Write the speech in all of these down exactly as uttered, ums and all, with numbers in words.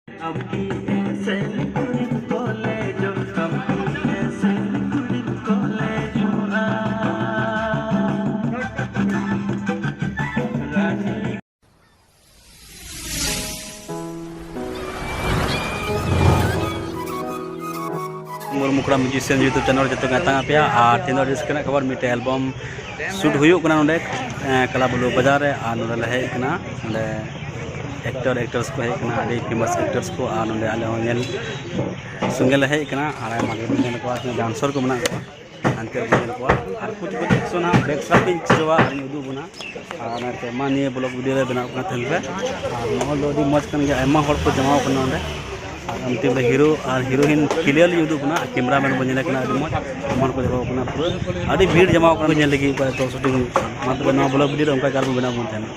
ᱟᱢ ᱠᱤ ᱮᱥᱮᱞ ᱠᱩᱲᱤᱢ ᱠᱚᱞᱮᱡᱚᱜ, ᱟᱢ ᱠᱤ ᱮᱥᱮᱞ ᱠᱩᱲᱤᱢ ᱠᱚᱞᱮᱡᱚᱜᱼᱟ? ᱢᱩᱨᱢᱩ ᱠᱚᱲᱟ musician YouTube channel ᱡᱚᱛᱚ ᱜᱟᱶᱛᱟ ᱟᱯᱮᱭᱟ᱾ ᱟᱨ ᱛᱮᱦᱮᱧ ᱫᱚ ᱟᱹᱰᱤ ᱨᱟᱹᱥᱠᱟᱹ ᱨᱮᱱᱟᱜ ᱠᱷᱚᱵᱚᱨ, ᱢᱤᱫᱴᱮᱡ album shoot ᱦᱩᱭᱩᱜ ᱠᱟᱱᱟ ᱱᱚᱰᱮ, ᱮᱸ, ᱠᱟᱞᱟᱵᱩᱞᱩ ᱵᱟᱡᱟᱨ ᱨᱮ᱾ ᱟᱨ ᱱᱚᱰᱮ ᱞᱮ ᱦᱮᱡ ᱟᱠᱟᱱᱟ, ᱱᱚᱰᱮ actor actress ᱠᱚ ᱦᱮᱡ ᱟᱠᱟᱱᱟ, ᱟᱹᱰᱤ famous actors ᱠᱚ᱾ ᱟᱨ ᱱᱚᱰᱮ ᱟᱞᱮ ᱦᱚᱸ ᱧᱮᱞ ᱥᱚᱸᱜᱮ ᱞᱮ ᱦᱮᱡ ᱟᱠᱟᱱᱟ᱾ ᱟᱨ ᱟᱭᱢᱟ ᱜᱮ ᱧᱮᱞ ᱠᱚᱣᱟ, ᱛᱤᱱᱟᱹᱜ dancer ᱠᱚ ᱢᱮᱱᱟᱜ ᱠᱚᱣᱟ, ᱦᱟᱱᱛᱮ ᱨᱮ ᱧᱮᱞ ᱠᱚᱣᱟ᱾ ᱟᱨ ᱠᱩᱪ ᱠᱩᱪ action ᱦᱟᱸᱜ back side ᱤᱧ ᱥᱳᱡᱷᱟᱣᱟ ᱟᱨᱤᱧ ᱩᱫᱩᱜ ᱵᱚᱱᱟ᱾ ᱟᱨ ᱚᱱᱟᱛᱮ ᱢᱟ ᱱᱤᱭᱟᱹ vlog video ᱨᱮ ᱵᱮᱱᱟᱣ ᱠᱟᱱᱟ ᱛᱟᱦᱮᱱ ᱯᱮ᱾ ᱟᱨ ᱢᱚᱦᱚᱞ ᱫᱚ ᱟᱹᱰᱤ ᱢᱚᱡᱽ ᱠᱟᱱ ᱜᱮᱭᱟ, ᱟᱭᱢᱟ ᱦᱚᱲ ᱠᱚ ᱡᱟᱢᱟᱣ ᱠᱟᱱᱟ ᱱᱚᱰᱮ᱾ ᱟᱨ ᱚᱱᱛᱮ ᱨᱮ hero ᱟᱨ heroine clearly ᱩᱫᱩᱜ ᱵᱚᱱᱟ, ᱟᱨ cameraman ᱵᱚᱱ ᱧᱮᱞᱮ ᱠᱟᱱᱟ, ᱟᱹᱰᱤ ᱢᱚᱡᱽ ᱢᱚᱦᱚᱞ ᱠᱚ ᱡᱟᱢᱟᱣ ᱠᱟᱱᱟ ᱯᱩᱨᱟᱹ᱾ ᱟᱹᱰᱤ ᱵᱷᱤᱲ ᱡᱟᱢᱟᱣ ᱠᱟᱱᱟ ᱧᱮᱞ ᱞᱟᱹᱜᱤᱫ ᱚᱠᱟ ᱱᱤᱛᱚᱜ shooting ᱦᱩᱭᱩᱜ ᱠᱟᱱᱟ᱾ ᱢᱟ ᱛᱚᱵᱮ ᱱᱚᱣᱟ vlog video ᱨᱮ ᱚᱱᱠᱟ ᱜᱮ ᱟᱨᱵᱚᱱ ᱵᱮᱱᱟᱣ ᱵᱚᱱ ᱛᱟᱦᱮᱱᱟ᱾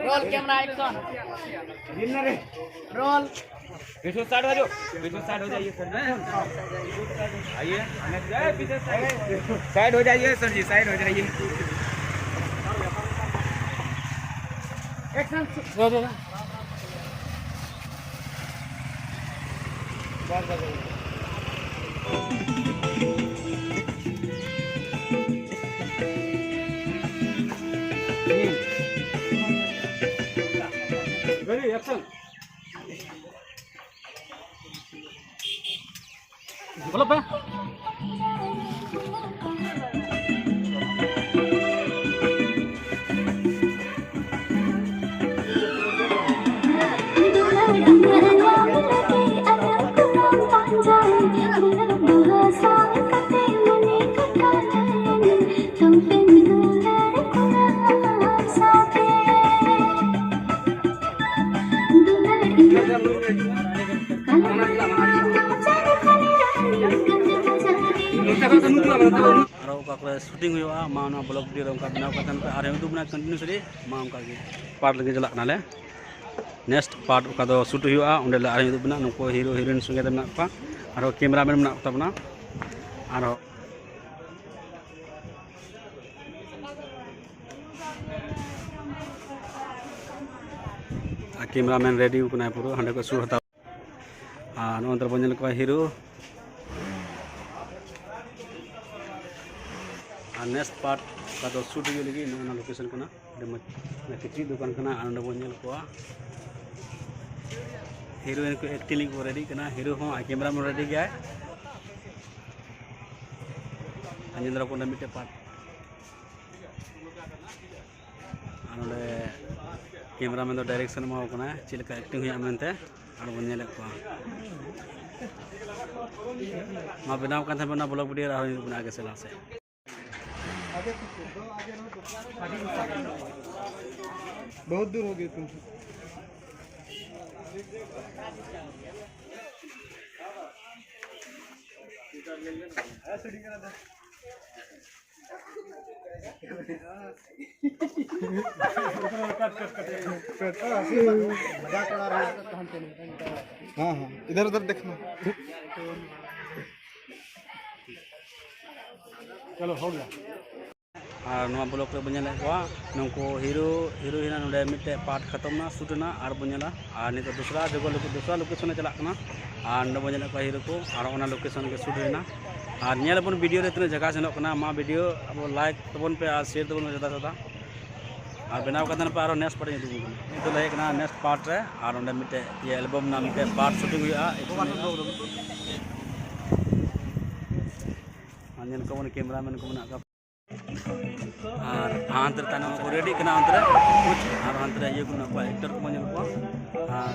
Roll camera action. Roll. पीछे side हो जाओ, पीछे side हो जाइए सर जी। आइए, पीछे side, side हो जाइए सर जी, side हो जाइए। Action. Ready, action. ᱵᱚᱞᱚ ᱯᱮ᱾ ᱟᱨᱚ ᱚᱠᱟ ᱠᱚᱨᱮ shooting ᱦᱩᱭᱩᱜᱼᱟ, ᱢᱟ ᱚᱱᱟ vlog video ᱨᱮ ᱚᱱᱠᱟ ᱵᱮᱱᱟᱣ ᱠᱟᱛᱮ ᱯᱮ ᱟᱨ ᱩᱫᱩᱜ ᱵᱚᱱᱟ continuously᱾ ᱢᱟ ᱚᱱᱠᱟ ᱜᱮ part ᱞᱟᱹᱜᱤᱫ ᱪᱟᱞᱟᱜ ᱠᱟᱱᱟᱞᱮ᱾ Next part ᱚᱠᱟ ᱫᱚ shoot ᱦᱩᱭᱩᱜᱼᱟ, ᱚᱸᱰᱮ ᱞᱮ ᱟᱨᱦᱚᱸ ᱩᱫᱩᱜ ᱵᱚᱱᱟ᱾ ᱱᱩᱠᱩ hero heroine ᱥᱚᱸᱜᱮ ᱨᱮ ᱢᱮᱱᱟᱜ ᱠᱚᱣᱟ, ᱟᱨᱦᱚᱸ cameraman ᱢᱮᱱᱟᱜ ᱠᱚ ᱛᱟᱵᱚᱱᱟ, ᱟᱨᱦᱚᱸ ᱟᱨ cameraman ready ᱠᱟᱱᱟᱭ ᱯᱩᱨᱟᱹ, ᱦᱟᱸᱰᱮ ᱠᱷᱚᱱ shoot ᱦᱟᱛᱟᱣ᱾ ᱟᱨ ᱱᱚᱜᱼᱚᱭ ᱱᱚᱛᱮ ᱵᱚᱱ ᱧᱮᱞ ᱠᱚᱣᱟ ᱦᱤᱨᱳ᱾ ᱟᱨ ᱱᱮᱠᱥᱴ ᱯᱟᱨᱴ ᱚᱠᱟ ᱫᱚ ᱥᱩᱴ ᱦᱩᱭᱩᱜ ᱞᱟᱹᱜᱤᱫ ᱱᱚᱜᱼᱚ ᱱᱚᱣᱟ ᱞᱳᱠᱮᱥᱚᱱ ᱠᱟᱱᱟ᱾ ᱟᱹᱰᱤ ᱢᱚᱡᱽ ᱠᱤᱪᱨᱤᱡ ᱫᱚᱠᱟᱱ ᱠᱟᱱᱟ᱾ ᱟᱨ ᱱᱚᱰᱮ ᱵᱚᱱ ᱧᱮᱞ ᱠᱚᱣᱟ ᱦᱤᱨᱳᱭᱤᱱ ᱠᱚ ᱮᱠᱴᱤᱝ ᱞᱟᱹᱜᱤᱫ ᱠᱚ ᱨᱮᱰᱤᱜ ᱠᱟᱱᱟ᱾ ᱦᱤᱨᱳ ᱦᱚᱸ ᱟᱨ ᱠᱮᱢᱮᱨᱟᱢᱮᱱ ᱨᱮᱰᱤ ᱜᱮᱭᱟᱭ᱾ ᱟᱨ ᱧᱮᱞ ᱫᱟᱨᱟ ᱠᱚ ᱚᱸᱰᱮ ᱢᱤᱫᱴᱮᱡ ᱯᱟᱨᱴ᱾ ᱟᱨ ᱱᱚᱰᱮ ᱠᱮᱢᱮᱨᱟᱢᱮᱱ ᱫᱚ ᱰᱟᱭᱨᱮᱠᱥᱚᱱ ᱮᱢᱟ ᱠᱚ ᱠᱟᱱᱟ ᱪᱮᱫ ᱞᱮᱠᱟ ᱮᱠᱴᱤᱝ ᱦᱩᱭᱩᱜᱼᱟ ᱢᱮᱱᱛᱮ᱾ ᱟᱨ ᱵᱚᱱ ᱧᱮᱞᱮᱫ ᱠᱚᱣᱟ᱾ ᱢᱟ ᱵᱮᱱᱟᱣ ᱠᱟᱱ ᱛᱟᱦᱮᱸ ᱚᱱᱟ ᱵᱞᱚᱜ ᱵᱷᱤᱰᱤᱭᱳ ᱨᱮ ᱟᱨᱦᱚᱸ ᱧᱮᱞ ᱵᱚᱱᱟ ᱟᱜᱮ ᱥᱮ ᱞᱟᱦᱟ ᱥᱮᱫ᱾ बहुत दूर हो गए तुम। हाँ, हाँ, इधर उधर देखना। चलो, हो गया। ᱟᱨ ᱱᱚᱣᱟ ᱵᱞᱚᱜ ᱨᱮ ᱵᱚᱱ ᱧᱮᱞᱮᱫ ᱠᱚᱣᱟ, ᱱᱩᱠᱩ ᱦᱤᱨᱳ ᱦᱤᱨᱳᱭᱤᱱ ᱱᱚᱰᱮ ᱢᱤᱫᱴᱮᱡ ᱯᱟᱨᱴ ᱠᱷᱟᱛᱚᱢ ᱱᱟ, ᱥᱩᱴ ᱮᱱᱟ᱾ ᱟᱨ ᱵᱚᱱ ᱧᱮᱞᱟ, ᱟᱨ ᱱᱤᱛᱚᱜ ᱫᱚᱥᱨᱟ ᱡᱟᱭᱜᱟ ᱞᱳᱠᱮ-, ᱫᱚᱥᱨᱟ ᱞᱳᱠᱮᱥᱚᱱ ᱮ ᱪᱟᱞᱟᱜ ᱠᱟᱱᱟ᱾ ᱟᱨ ᱱᱚᱰᱮ ᱵᱚᱱ ᱧᱮᱞᱮᱫ ᱠᱚᱣᱟ ᱦᱤᱨᱳ ᱠᱚ, ᱟᱨ ᱚᱱᱟ ᱞᱳᱠᱮᱥᱚᱱ ᱜᱮ ᱥᱩᱴ ᱦᱩᱭᱱᱟ᱾ ᱟᱨ ᱧᱮᱞ ᱟᱵᱚᱱ ᱵᱷᱤᱰᱤᱭᱳ ᱨᱮ ᱛᱤᱱᱟᱹᱜ ᱡᱟᱭᱜᱟ ᱥᱮᱱᱚᱜ ᱠᱟᱱᱟ᱾ ᱢᱟ ᱵᱷᱤᱰᱤᱭᱳ ᱟᱵᱚ ᱞᱟᱭᱤᱠ ᱛᱟᱵᱚᱱ ᱯᱮ ᱟᱨ ᱥᱮᱭᱟᱨ ᱛᱟᱵᱚᱱ ᱯᱮ ᱡᱟᱫᱟ ᱡᱟᱫᱟ᱾ ᱟᱨ ᱵᱮᱱᱟᱣ ᱠᱟᱛᱮ ᱯᱮ ᱟᱨᱚ ᱱᱮᱠᱥᱴ ᱯᱟᱨᱴ ᱤᱧ ᱩᱫᱩᱜ ᱟᱵᱚᱱ ᱠᱟᱱᱟ᱾ ᱱᱤᱛᱚᱜ ᱞᱮ ᱦᱮᱡ ᱠᱟᱱᱟ ᱱᱮᱠᱥᱴ ᱯᱟᱨᱴ ᱨᱮ, ᱟᱨ ᱚᱸᱰᱮ ᱢᱤᱫᱴᱮᱡ ᱤᱭᱟᱹ ᱮᱞᱵᱚᱢ ᱨᱮᱱᱟᱜ ᱢᱤᱫᱴᱮᱡ ᱯᱟᱨᱴ ᱥᱩᱴᱤᱝ ᱦᱩᱭᱩᱜᱼᱟ᱾ ᱟᱨ ᱧᱮᱞ ᱠᱚᱵᱚᱱ ᱠᱮᱢᱮᱨᱟ ᱢᱮᱱ ᱠᱚ ᱢᱮᱱᱟᱜ ᱠᱚᱣᱟ᱾ ᱟᱨ ᱦᱟᱱᱛᱮ ᱨᱮ ᱛᱟᱭᱱᱚᱢ ᱠᱚ ᱨᱮᱰᱤᱜ ᱠᱟᱱᱟ, ᱚᱱᱛᱮ ᱨᱮ ᱟᱨ ᱦᱟᱱᱛᱮ ᱨᱮ ᱤᱭᱟᱹ ᱠᱚ ᱢᱮᱱᱟᱜ ᱠᱚᱣᱟ, ᱮᱠᱴᱟᱨ ᱠᱚ ᱧᱮᱞ ᱠᱚᱣᱟ᱾ ᱟᱨ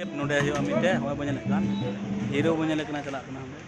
ᱱᱚᱰᱮ ᱦᱩᱭᱩᱜᱼᱟ ᱢᱤᱫᱴᱮᱡ, ᱦᱚᱸᱜᱼᱚᱭ ᱵᱚᱱ ᱧᱮᱞᱮᱫ ᱠᱟᱱ ᱦᱤᱨᱳ ᱵᱚᱱ ᱧᱮᱞᱮᱫ ᱠᱟᱱᱟ, ᱪᱟᱞᱟᱜ ᱠᱟᱱᱟ ᱦᱟᱸᱰᱮ᱾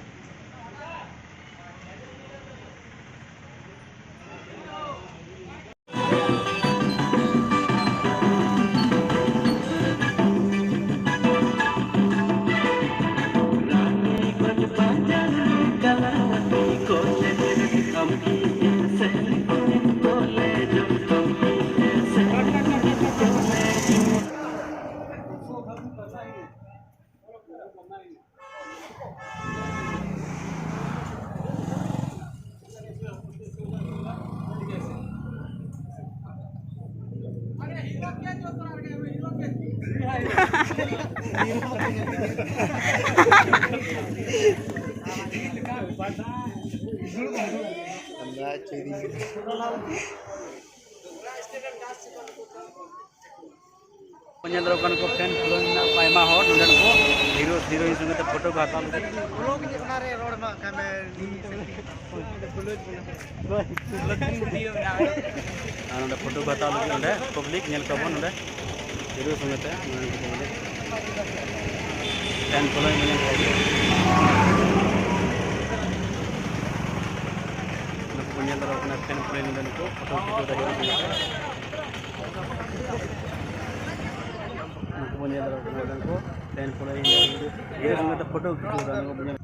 ᱧᱮᱞ ᱫᱟᱲᱮᱭᱟᱜ ᱠᱟᱱᱟ ᱠᱚ, fan following ᱢᱮᱱᱟᱜ ᱠᱚᱣᱟ ᱟᱭᱢᱟ ᱦᱚᱲ ᱱᱚᱰᱮᱱ ᱠᱚ, ᱦᱤᱨᱳ ᱦᱤᱨᱳᱭᱤᱱ ᱥᱚᱸᱜᱮ ᱛᱮ ᱯᱷᱳᱴᱳ ᱠᱚ ᱦᱟᱛᱟᱣ ᱞᱟᱹᱜᱤᱫ᱾ ᱟᱨ ᱱᱚᱰᱮ ᱯᱷᱳᱴᱳ ᱠᱚ ᱦᱟᱛᱟᱣ ᱞᱟᱹᱜᱤᱫ ᱱᱚᱰᱮ ᱯᱟᱵᱽᱞᱤᱠ ᱧᱮᱞ ᱠᱚᱣᱟ ᱵᱚᱱ ᱱᱚᱰᱮ ᱦᱤᱨᱳ ᱥᱚᱸᱜᱮ ᱛᱮ, ᱱᱚᱰᱮ ᱠᱚ ᱯᱟᱵᱽᱞᱤᱠ fan following ᱧᱮᱞ ᱠᱚᱣᱟ ᱵᱚᱱ᱾ ᱱᱩᱠᱩ ᱠᱚ ᱧᱮᱞ ᱫᱟᱲᱮᱭᱟᱜ ᱠᱟᱱᱟ fan following ᱱᱚᱰᱮ ᱱᱩᱠᱩ ᱯᱷᱳᱴᱳ ᱠᱚ ᱠᱷᱤᱪᱟᱹᱣ ᱫᱟ ᱦᱤᱨᱳ ᱥᱚᱸᱜᱮ ᱛᱮ᱾ ᱱᱩᱠᱩ ᱵᱚᱱ ᱧᱮᱞ ᱫᱟᱲᱮᱭᱟᱜ ᱠᱟᱱᱟ, ᱩᱱᱠᱩ fan following ᱦᱤᱨᱳ ᱥᱚᱸᱜᱮ ᱛᱮ ᱯᱷᱳᱴᱳ ᱠᱷᱤᱪᱟᱹᱣ ᱫᱟ, ᱱᱩᱠᱩ ᱵᱚᱱ ᱧᱮᱞ,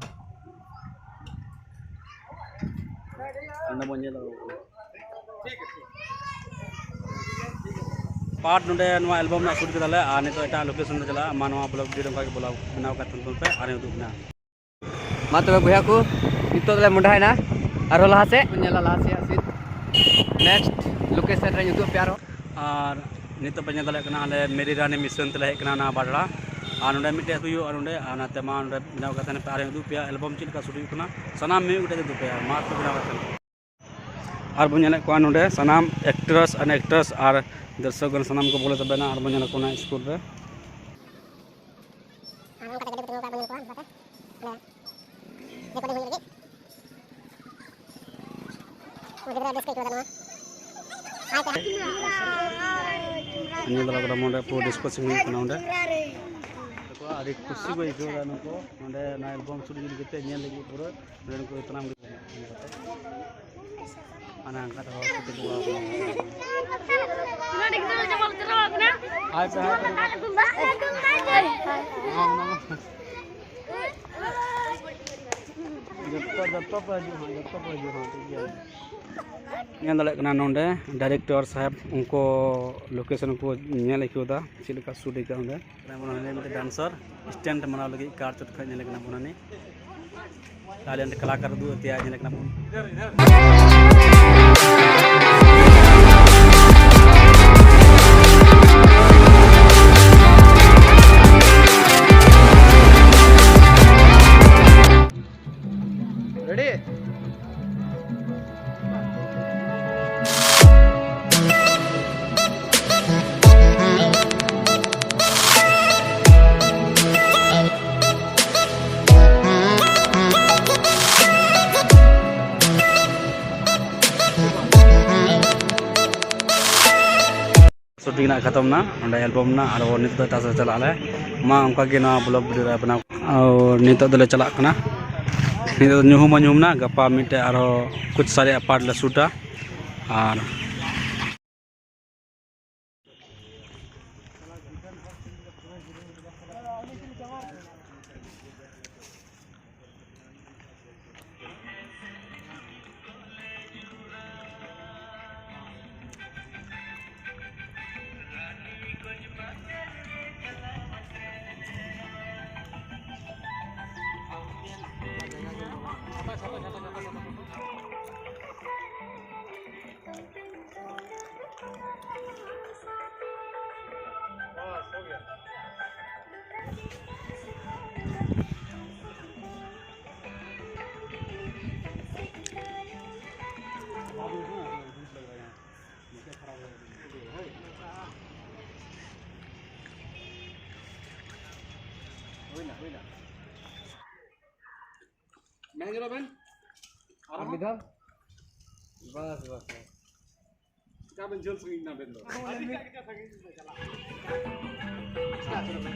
ᱱᱚᱰᱮ ᱵᱚᱱ ᱧᱮᱞ ᱫᱟᱲᱮᱭᱟᱜ ᱠᱟᱱᱟ᱾ Part ᱱᱚᱰᱮ ᱱᱚᱣᱟ album ᱨᱮᱱᱟᱜ shoot ᱠᱮᱫᱟᱞᱮ, ᱟᱨ ᱱᱤᱛᱚᱜ ᱮᱴᱟᱜ location ᱨᱮ ᱪᱟᱞᱟᱜᱼᱟ᱾ ᱢᱟ ᱱᱚᱣᱟ vlog video ᱱᱚᱝᱠᱟ ᱜᱮ ᱵᱚᱞᱚ ᱵᱮᱱᱟᱣ ᱠᱟᱛᱮ ᱯᱮ ᱟᱨ ᱩᱫᱩᱜ ᱵᱮᱱᱟ᱾ ᱢᱟ ᱛᱚᱵᱮ ᱵᱚᱭᱦᱟ ᱠᱚ, ᱱᱤᱛᱚᱜ ᱫᱚᱞᱮ ᱢᱚᱸᱰᱷᱟᱭᱮᱱᱟ, ᱟᱨᱦᱚᱸ ᱞᱟᱦᱟ ᱥᱮᱫ ᱵᱚᱱ ᱧᱮᱞᱟ, ᱞᱟᱦᱟ ᱥᱮᱫ ᱥᱤᱱ᱾ Next location ᱨᱮᱧ ᱩᱫᱩᱜ ᱟᱯᱮᱭᱟ ᱟᱨᱦᱚᱸ᱾ ᱟᱨ ᱱᱤᱛᱚᱜ ᱯᱮ ᱧᱮᱞ ᱫᱟᱲᱮᱭᱟᱜ ᱠᱟᱱᱟ, ᱟᱞᱮ ᱢᱮᱨᱤ ᱨᱟᱱᱤ mission ᱛᱮᱞᱮ ᱦᱮᱡ ᱠᱟᱱᱟ ᱚᱱᱟ ᱵᱟᱰᱲᱟ᱾ ᱟᱨ ᱱᱚᱰᱮ ᱢᱤᱫᱴᱮᱡ ᱦᱩᱭᱩᱜᱼᱟ ᱱᱚᱰᱮ, ᱟᱨ ᱚᱱᱟᱛᱮ ᱢᱟ ᱱᱚᱰᱮ ᱵᱮᱱᱟᱣ ᱠᱟᱛᱮ ᱯᱮ ᱟᱨᱦᱚᱸ ᱩᱫᱩᱜ ᱟᱯᱮᱭᱟ, album ᱪᱮᱫ ᱞᱮᱠᱟ shoot ᱦᱩᱭᱩᱜ ᱠᱟᱱᱟ, ᱥᱟᱱᱟᱢ ᱢᱤᱫ ᱜᱚᱴᱮᱡ ᱩᱫᱩᱜ ᱟᱯᱮᱭᱟ, ᱢᱟ ᱛᱚᱵᱮ ᱵᱮᱱᱟᱣ ᱠᱟᱛᱮ᱾ ᱟᱨ ᱵᱚᱱ ᱧᱮᱞᱮᱫ ᱠᱚᱣᱟ ᱱᱚᱰᱮ ᱥᱟᱱᱟᱢ actress and actors ᱟᱨ ᱫᱚᱨᱥᱚᱠ ᱜᱚᱱ ᱥᱟᱱᱟᱢ ᱠᱚ ᱵᱚᱞᱚ ᱪᱟᱵᱟᱭᱮᱱᱟ᱾ ᱟᱨ ᱵᱚᱱ ᱧᱮᱞᱮᱫ ᱠᱚᱣᱟ ᱚᱱᱟ ᱥᱠᱩᱞ ᱨᱮ᱾ ᱟᱨ ᱚᱱᱠᱟ ᱛᱮ ᱜᱟᱹᱰᱤ ᱠᱚ ᱛᱤᱸᱜᱩ ᱟᱠᱟᱫ ᱵᱚᱱ ᱧᱮᱞ ᱠᱚᱣᱟ ᱱᱚᱝᱠᱟ ᱛᱮ᱾ ᱚᱱᱟ recording ᱦᱩᱭᱩᱜ ᱞᱟᱹᱜᱤᱫ᱾ ᱩᱱᱤ ᱜᱤᱫᱽᱨᱟᱹ ᱵᱮᱥ ᱠᱚ ᱟᱹᱭᱠᱟᱹᱣ ᱮᱫᱟ ᱱᱚᱣᱟ᱾ ᱧᱮᱞ ᱫᱟᱲᱮ ᱠᱟᱫᱟ ᱱᱚᱰᱮ ᱯᱩᱨᱟᱹ discussing ᱦᱩᱭᱩᱜ ᱠᱟᱱᱟ ᱚᱸᱰᱮ᱾ ᱟᱹᱰᱤ ᱠᱩᱥᱤ ᱠᱚ ᱟᱹᱭᱠᱟᱹᱣ ᱮᱫᱟ ᱱᱩᱠᱩ᱾ ᱱᱚᱰᱮ ᱱᱚᱣᱟ ᱮᱞᱵᱟᱢ ᱥᱩᱴ ᱤᱫᱤ ᱠᱟᱛᱮ ᱧᱮᱞ ᱞᱟᱹᱜᱤᱫ ᱯᱩᱨᱟᱹ ᱱᱚᱰᱮ ᱱᱩᱠᱩ ᱥᱟᱱᱟᱢ ᱜᱮ ᱢᱮᱱᱟᱜ ᱠᱚᱣᱟ᱾ ᱚᱱᱟ ᱚᱱᱠᱟ ᱛᱮᱦᱚᱸ ᱥᱩᱴ ᱤᱫᱤ ᱠᱚᱣᱟ᱾ ᱦᱟᱭ ᱯᱮ, ᱦᱟᱭ ᱯᱮ᱾ ᱡᱚᱛᱚ, ᱡᱚᱛᱚ ᱯᱮ ᱦᱤᱡᱩᱜ ᱦᱟᱸᱜ, ᱡᱚᱛᱚ ᱯᱮ ᱦᱤᱡᱩᱜ ᱦᱟᱸᱜ, ᱴᱷᱤᱠ ᱜᱮᱭᱟ᱾ ᱧᱮᱞ ᱫᱟᱲᱮᱭᱟᱜ ᱠᱟᱱᱟ ᱱᱚᱰᱮ ᱰᱟᱭᱨᱮᱠᱴᱚᱨ ᱥᱟᱦᱮᱵᱽ ᱩᱱᱠᱩ ᱞᱳᱠᱮᱥᱚᱱ ᱠᱚ ᱧᱮᱞ ᱟᱹᱭᱠᱟᱹᱣ ᱮᱫᱟ, ᱪᱮᱫ ᱞᱮᱠᱟ ᱥᱩᱴ ᱟᱹᱭᱠᱟᱹᱜᱼᱟ ᱚᱸᱰᱮ᱾ ᱢᱚᱱᱮ ᱦᱩᱭ ᱞᱮᱱᱟ ᱢᱤᱫᱴᱮᱱ ᱰᱟᱱᱥᱟᱨ ᱥᱴᱮᱱᱰ ᱢᱟᱱᱟᱣ ᱞᱟᱹᱜᱤᱫ ᱠᱟᱨ ᱪᱚᱴ ᱠᱷᱚᱱ ᱧᱮᱞᱮ ᱠᱟᱱᱟ ᱵᱚᱱᱟᱱᱤ᱾ ᱴᱮᱞᱮᱱᱴ ᱠᱟᱞᱟᱠᱟᱨ ᱩᱫᱩᱜ ᱟᱫᱮᱭᱟ, ᱧᱮᱞᱮ ᱠᱟᱱᱟ ᱵᱚᱱ᱾ ᱨᱮᱰᱤ? ᱥᱩᱴᱤᱝ ᱨᱮᱱᱟᱜ ᱠᱷᱟᱛᱚᱢ ᱱᱟ, ᱱᱚᱰᱮ ᱮᱞᱵᱚᱢ ᱱᱟ, ᱟᱨ ᱱᱤᱛᱚᱜ ᱫᱚ ᱮᱴᱟᱜ ᱥᱮᱫ ᱪᱟᱞᱟᱜ ᱟᱞᱮ᱾ ᱢᱟ ᱚᱱᱠᱟ ᱜᱮ ᱱᱚᱣᱟ ᱵᱞᱚᱜ ᱵᱷᱤᱰᱤᱭᱳ ᱨᱮ ᱵᱮᱱᱟᱣ᱾ ᱟᱨ ᱱᱤᱛᱚᱜ ᱫᱚᱞᱮ ᱪᱟᱞᱟᱜ ᱠᱟᱱᱟ᱾ ᱱᱤᱛᱚᱜ ᱫᱚ ᱧᱩᱦᱩᱢ ᱢᱟ ᱧᱩᱦᱩᱢ ᱱᱟ, ᱜᱟᱯᱟ ᱢᱤᱫᱴᱮᱡ ᱟᱨᱦᱚᱸ ᱠᱩᱪ ᱥᱟᱨᱮ ᱯᱟᱨᱴ ᱞᱮ ᱥᱩᱴᱟ᱾ ᱟᱨ ᱦᱩᱭᱱᱟ, ᱦᱩᱭᱱᱟ᱾ ᱢᱮᱱ ᱧᱮᱞᱚᱜ ᱵᱮᱱ᱾ ᱟᱨ ᱟᱨᱦᱚᱸ? ᱢᱤᱫ ᱫᱷᱟᱣ᱾ ᱵᱟᱥ, ᱵᱟᱥ, ᱵᱟᱥ᱾ ᱪᱤᱠᱟ ᱵᱮᱱ ᱡᱷᱟᱹᱞ ᱥᱟᱺᱜᱤᱧ ᱱᱟ ᱵᱮᱱ ᱫᱚ? ᱟᱹᱰᱤ ᱮᱴᱟᱜ ᱠᱟᱛᱷᱟ ᱜᱮ ᱪᱟᱞᱟᱜ᱾ ᱪᱤᱠᱟ ᱪᱚ ᱵᱮᱱ?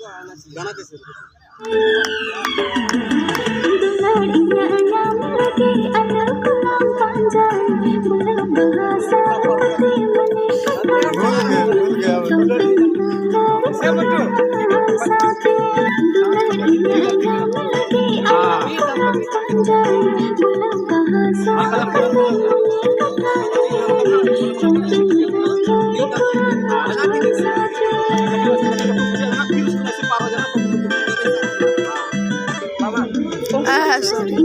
गाना कैसे? दुलारिया नाम लगे अनकुला पंजाब, गुलाब हंसा मने भूल गया, भूल गया। Ah, sorry.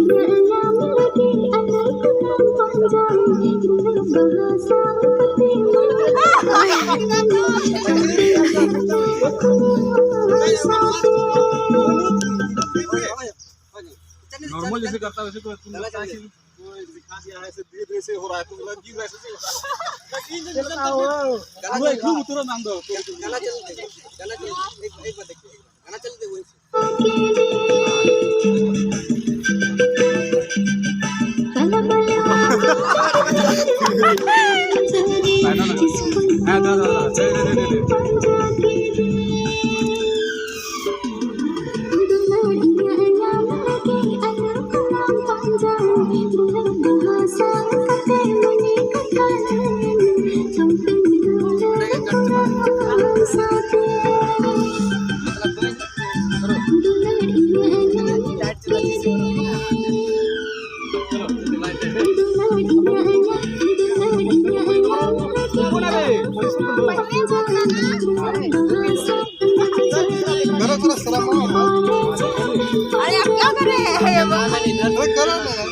नॉर्मल जैसे करता है वैसे तो तुम लोग क्या चीज़? वो दिखा दिया है, ऐसे धीरे धीरे से हो रहा है, तुम लोग गिर रहे हो, ऐसे हो रहा है। वो एक रूम उतरो नाम दो। गाना चल, गाना चल, एक, एक बार देखिए, एक बार। गाना चल दे वही से। हाँ, दो, दो, दो। दे, दे, दे, दे, दे। करो, करो, सलाम। अरे, आप क्या कर रहे हैं? अरे, करो ना यार।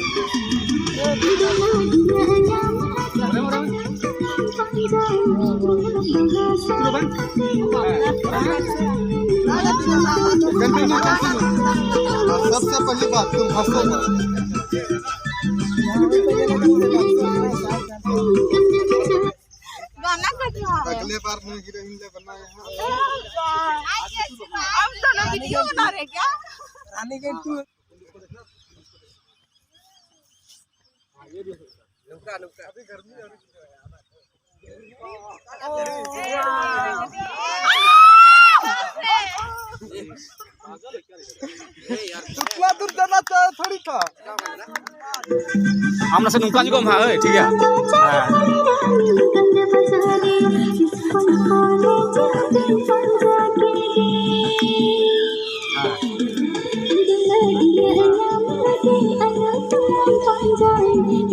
सबसे पहली बात, तुम हंसो मत। गाना कट रहा है। अगले बार मैं हीरोइन ले बनाए हैं। हम दोनों वीडियो बना रहे हैं क्या? रानी के तू नुकरा, नुकरा। अभी गर्मी है, अभी। ᱟᱢ ᱱᱟᱥᱮ ᱱᱚᱝᱠᱟ ᱧᱚᱜᱚᱜ ᱢᱮ ᱦᱟᱸᱜ, ᱦᱳᱭ, ᱴᱷᱤᱠ ᱜᱮᱭᱟ᱾ ᱦᱮᱸ᱾ ᱦᱮᱸ᱾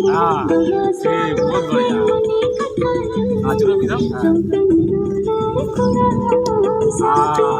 ᱦᱮᱸ, ᱴᱷᱤᱠ, ᱵᱚᱦᱩᱛ ᱵᱚᱲᱷᱤᱭᱟ᱾ ᱟᱪᱩᱨᱚᱜ ᱢᱮ ᱢᱤᱫ ᱫᱷᱟᱣ᱾ ᱦᱮᱸ᱾ ᱦᱮᱸ, ᱴᱷᱤᱠ᱾